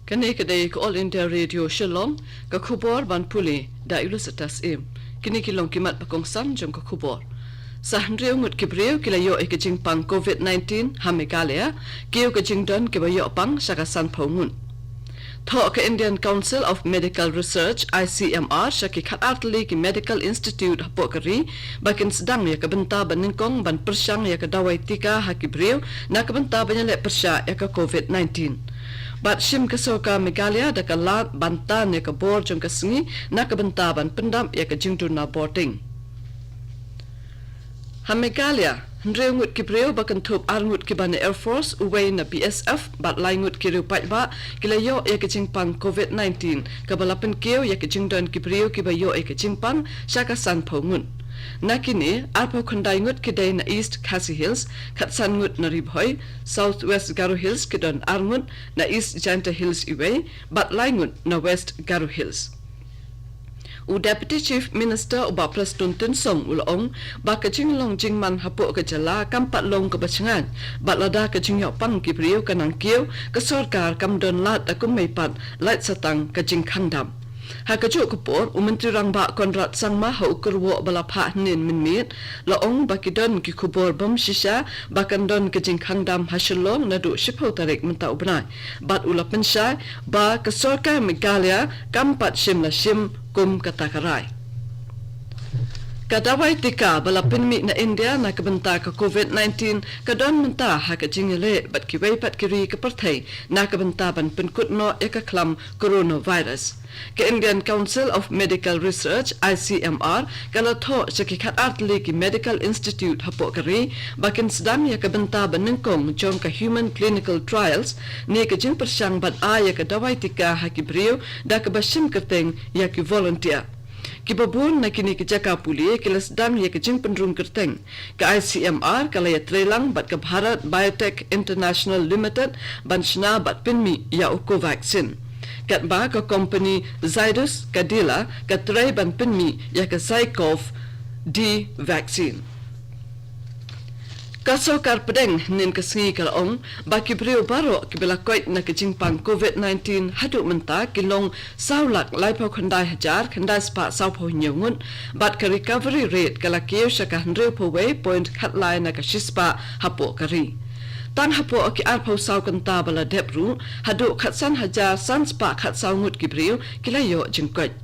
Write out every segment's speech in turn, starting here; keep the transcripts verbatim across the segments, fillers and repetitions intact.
Kane ka dei ka All India Radio Shillong, ka khubor ban pule da Ilusitas Im. Kine ki long ki mat ba kongsan jong ka khubor. Sa hynriew ngut ki briew ki la ïoh ïa ka jingpang covid nineteen ha Meghalaya, kiew ka jingdon kiba ïoh pang sha ka sanphew ngut. Thoh ka Indian Council of Medical Research, I C M R, sha ki khatar tylli ki medical institute hapoh ka ri ba kin sdang ïa ka bynta ba nyngkong ban pyrshang ïa ka dawai tika ha ki briew na ka bynta ban ïaleh pyrshah ïa ka covid nineteen. Bad shim ka sorkar Meghalaya da ka lad ban tan ïa ka bor jong ka sngi na ka bynta ban pyndap ïa ka jingduna bording. Ha Meghalaya, hynriew ngut ki briew ba kynthup ar ngut kiba na Air Force, uwei na B S F bad lai ngut ki riew paidbah ki la ïoh ïa ka jingpang covid nineteen, kaba la pynkiew ïa ka jingdon ki briew kiba ïoh ïa ka jingpang sha ka sanphew ngut. Na kine, arphew khyndai ngut ki dei na East Khasi Hills, khatsan ngut na Ri Bhoi, South West Garo Hills ki don ar ngut, na East Jaintia Hills iwei bad lai ngut na West Garo Hills. U Deputy Chief Minister u Bah Prestone Tynsong u la ong ba ka jinglong jingman hapoh ka jylla kam pat long kaba shngaiñ, bad lada ka jingïoh pang ki briew ka nang kiew, ka sorkar kam don lad da kumne pat lait satang ka jingkhang dam. Ha kajuh ka por, u Myntri Rangbah Conrad Sangma ha u kyrwoh ba la phah hynnin mynmiet, la ong ba ki don ki khubor bym shisha ba kan don ka jingkhang dam ha Shillong naduh shiphew tarik mynta u bnai. Bad u la pynshai ba ka sorkar Meghalaya kam pat shim la shim kum kata ka rai. Ka dawai tika ba la pynmih na India na ka bynta ka covid nineteen ka don mynta ha ka jingïaleh bad kiwei pat ki ri ka pyrthei na ka bynta ban pynkut noh ïa ka khlam coronavirus. Ka Indian Council of Medical Research, I C M R, ka la thoh sha ki khatar tylli ki medical institute hapoh ka ri ba kin sdang ïa ka bynta ba nyngkong jong ka human clinical trials, ne ka jingpyrshang ban ai ïa ka dawai tika ha ki briew da kaba shim kyrteng ïa ki volunteer. Kiba bun na kine ki jaka pule ki la sdang ïa ka jingpynrung kyrteng. Ka I C M R ka la ïatreilang bad ka Bharat Biotech International Limited ban shna bad pynmih ïa u Covaxin. Katba ka company Zydus Cadila ka trei ban pynmih ïa ka Zycov D vaccine. Ka sorkar pdeng hynnin ka sngi ka la ong ba ki briew baroh kiba la koit na ka jingpang covid nineteen haduh mynta ki long saw lak laiphew khyndai hajar khyndai spah sawphew hynñiew ngut, bad ka recovery rate ka la kiew sha ka hynriewphew wei point khatlai na ka shispah hapoh ka ri. Tang hapoh ki arphew saw kynta ba la dep ruh, haduh khatsan hajar san spah khatsaw ngut ki briew ki la ïoh jingkoit.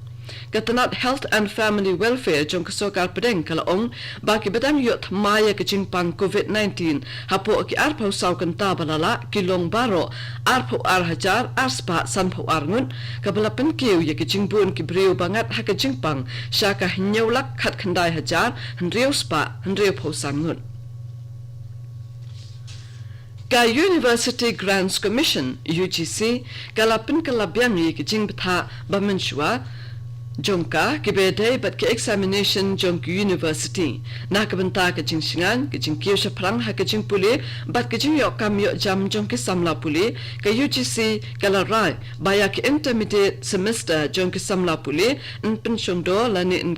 Ka tnat Health and Family Welfare jong ka sorkar pdeng ka la ong ba kiba dang ïoh thymmai ïa ka jingpang covid nineteen hapoh ki arphew saw kynta ba la lah ki long baroh arphew ar hajar ar spah sanphew ar ngut, kaba la pynkiew ïa ka jingbun ki briew ba ngat ha ka jingpang sha ka hynñiew lak khatkhyndai hajar hynriew spah hynriewphew san ngut. Ka University Grants Commission, U G C, ka la pynkylla biang ïa ki jingbthah ba mynshuwa jong ka kiba ïadei bad ki examination jong ki university. Na ka bynta ka jingshngaiñ, ka jingkiew shaphrang ha ka jingpule bad ka jingïoh kam ïoh jam jong ki samla pule, ka U G C ka la rai ba ïa ki intermediate semester jong ki samla pule yn pynshongdor lane yn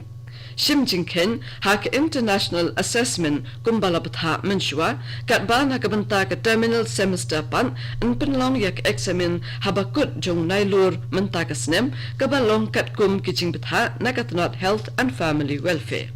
shim jingkheiñ ha ka international assessment kumba la bthah mynshuwa, katba na ka bynta ka terminal semester pat yn pynlong ïa ka eksamin haba kut jong u Nailur mynta ka snem, kaba long katkum ki jingbthah na ka tnat Health and Family Welfare.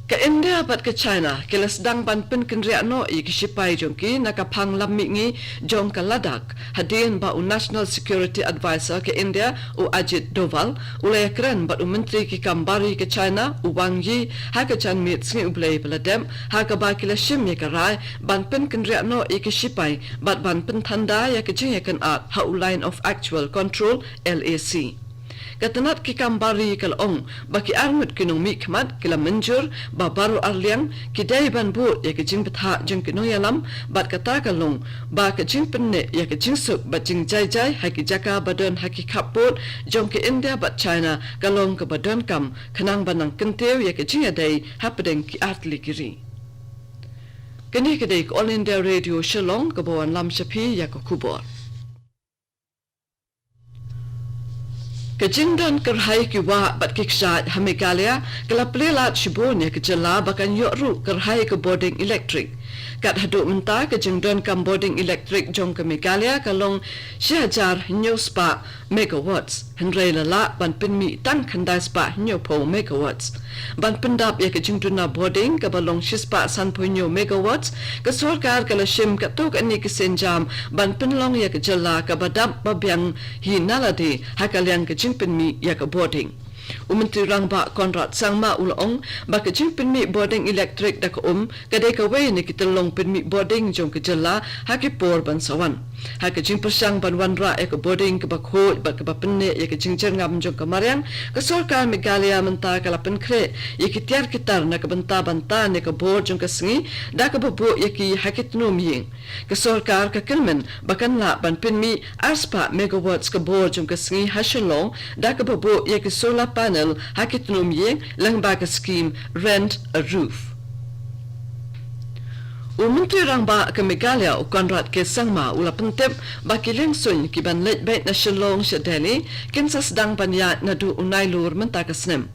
Ka India bad ka China ki la sdang ban pynkynriah noh ïa ki shipai jong ki na ka phang lam mihngi jong ka Ladakh, hadien ba u National Security Advisor ka India, u Ajit Doval, u la ïakren bad u Myntri ki kam bar ri ka China, u Wang Yi, ha ka janmiet sngi U Blei ba la dep, ha kaba ki la shim ïa ka rai ban pynkynriah noh ïa ki shipai bad ban pynthanda ïa ka jingïakynad ha u Line of Actual Control, L A C. Ka tnat ki kam bar ri ka la ong ba ki arngut ki nongmihkhmat ki la mynjur ba baroh arliang ki dei ban bud ïa ka jingbthah jong ki nongïalam, bad kata ka long ba ka jingpynneh ïa ka jingsuk bad jingjaijai ha ki jaka ba don ha ki khappud jong ka India bad China ka long kaba donkam, khnang ban nang kyntiew ïa ka jingïadei hapdeng ki artylli ki ri. Kane ka dei ka All India Radio Shillong kaba wanlam sha phi ïa ka khubor. Ka jingdon kyrhai ki wah bad ki kshaid ha Meghalaya ka la plie lad shibun ïa ka jylla ba kan ïoh ruh kyrhai ka bording elektrik. Kat haduh mynta ka jingdonkam bording elektrik jong ka Meghalaya ka long shi hajar hynñiew spah megawatts, hynrei la lah ban pynmih tang khyndai spah hynñiew phew megawatts. Ban pyndap ïa ka jingduna bording kaba long shi spah san phew hynñiew megawatts, ka sorkar ka la shim katto katne ki sienjam ban pynlong ïa ka jylla kaba dap ba biang hi na lade ha ka liang ka jingpynmih ïa ka bording. U Myntri Rangbah Conrad Sangma u la ong ba ka jingpynmih bording elektrik da ka um ka dei kawei na ki tyllong pynmih bording jong ka jylla ha ki por ban sa wan. Ha ka jingpyrshang ban wanrah ïa ka bording kaba khuid bad kaba pynneh ïa ka jingjyrngam jong ka mariang, ka sorkar Meghalaya mynta ka la pynkhreh ïa ki tiar ki tar na ka bynta ban tan ïa ka bor jong ka sngi da kaba buh ïa ki ha ki tnum ïing. Ka sorkar ka kyrmen ba kan lah ban pynmih ar spah megawatts ka bor jong ka sngi ha Shillong da kaba buh ïa ki solar panel ha ki tnum ïing lyngba ka skhim Rent a Roof. U Myntri Rangbah ka Meghalaya u Conrad K Sangma u la pyntip ba ki liengsuiñ ki ban leit beit na Shillong sha Delhi kin sa sdang ban ïaid naduh u Nailur mynta ka snem.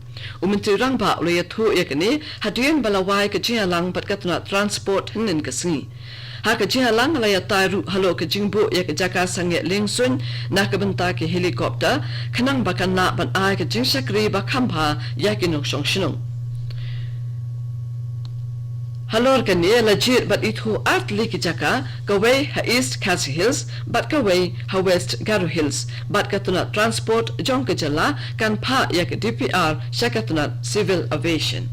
U Myntri Rangbah u la ïathuh ïa kane hadien ba la wai ka jingïalang bad ka tnat transport hynnin ka sngi. Ha ka jingïalang la ïatai ruh halor ka jingbuh ïa ka jaka sangeh liengsuiñ na ka bynta ki helicopter, khnang ba kan lah ban ai ka jingshakri ba kham bha ïa ki nongshong shnong. Halor kane la jied bad ithuh ar tylli ki jaka, kawei ha East Khasi Hills bad kawei ha West Garo Hills, bad ka tnat transport jong ka jylla kan phah ïa ka D P R sha ka tnat Civil Aviation.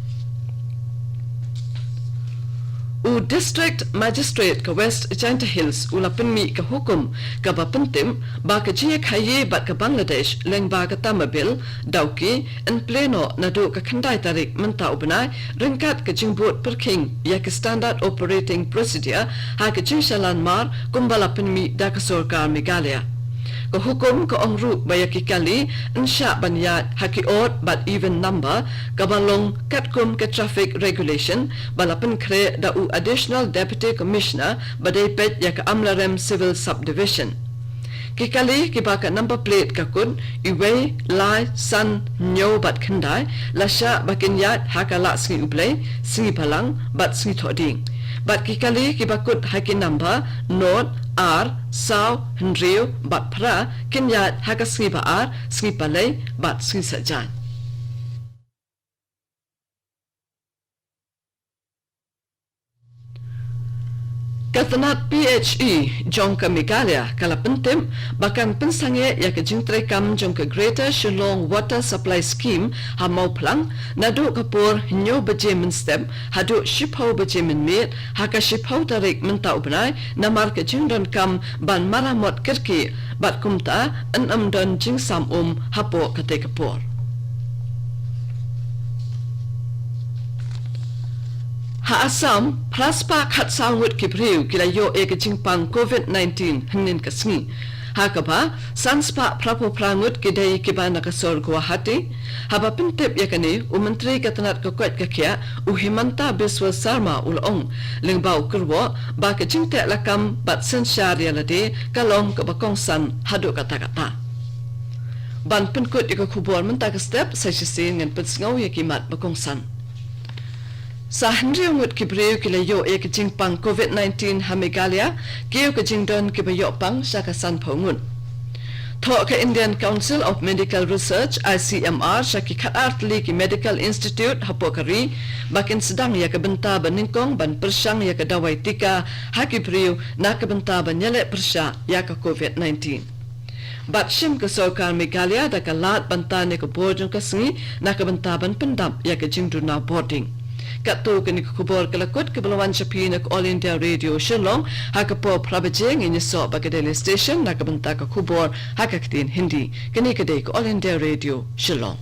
U District Magistrate ka West Jaintia Hills u la pynmih ka hukum kaba pyntip ba ka jingïakhaïi bad ka Bangladesh lyngba ka Tamabil, Dawki, yn plie noh naduh ka khyndai tarik mynta u bnai, ryngkat ka jingbud pyrkhing ïa ka Standard Operating Procedure ha ka jingshalan mar kumba la pynmih da ka sorkar Meghalaya. Ka hukum ka ong ruh ba ïa ki kali yn shah ban ïaid ha ki odd bad even number kaba long katkum ka traffic regulation ba la pynkhreh da u Additional Deputy Commissioner ba dei peit ïa ka Amlarem Civil Subdivision. Ki kali kiba ka number plate ka kut iwei, lai, san, hynñiew bad khyndai la shah ba kin ïaid ha ka Lah Sngi U Blei, Sngi Balang bad Sngi Thohdieng. Bad ki kali kiba kut ha ki number nod, ar, saw, hynriew bad phra kin ïaid ha ka Sngi Ba-ar, Sngi Palei bad Sngi Saitjaiñ. Ka tnat P H E jong ka Meghalaya ka la pyntip ba kan pynsangeh ïa ka jingtreikam jong ka Greater Shillong Water Supply Scheme ha Mawphlang naduh ka por hynñiew baje mynstep haduh shiphew baje mynmiet ha ka shiphew tarik mynta u bnai, namar ka jingdonkam ban maramot kyrkieh bad kumta yn ym don jingsam um hapoh katei ka por. Ha Assam, phra spah khatsaw ngut ki briew ki la ïoh ïa ka jingpang covid nineteen hynnin ka sngi, ha kaba san spah phra phew phra ngut ki dei kiba na ka sor Guwahati. Haba pyntip ïa kane, u Myntri ka tnat ka koit ka khiah, u Himanta Biswa Sarma u la ong, lyngba u kyrwoh ba ka jingteh lakam bad synshar ïa lade ka long kaba kongsan haduh katta katta. Ban pynkut ïa ka khubor mynta ka step, sa shisien ngan pynsngew ïa ki mat ba kongsan. Sa hynriew ngut ki briew ki la ïoh ïa ka jingpang covid nineteen ha Meghalaya, kiew ka jingdon kiba ïoh pang sha ka sanphew ngut. Thoh ka Indian Council of Medical Research, I C M R, sha ki khatar tylli ki medical institute hapoh ka ri ba kin sdang ïa ka bynta ba nyngkong ban pyrshang ïa ka dawai tika ha ki briew na ka bynta ban ïaleh pyrshah ïa ka covid nineteen. Bad shim ka sorkar Meghalaya da ka lad ban tan ïa ka bor jong ka sngi na ka bynta ban pyndap ïa ka jingduna bording. Katto kane ka khubor ka la kut kaba la wan sha phi na ka All India Radio Shillong, ha ka por phra baje ngin ïasoh bad ka Delhi Station na ka bynta ka khubor ha ka ktien Hindi. Kane ka dei ka All India Radio Shillong.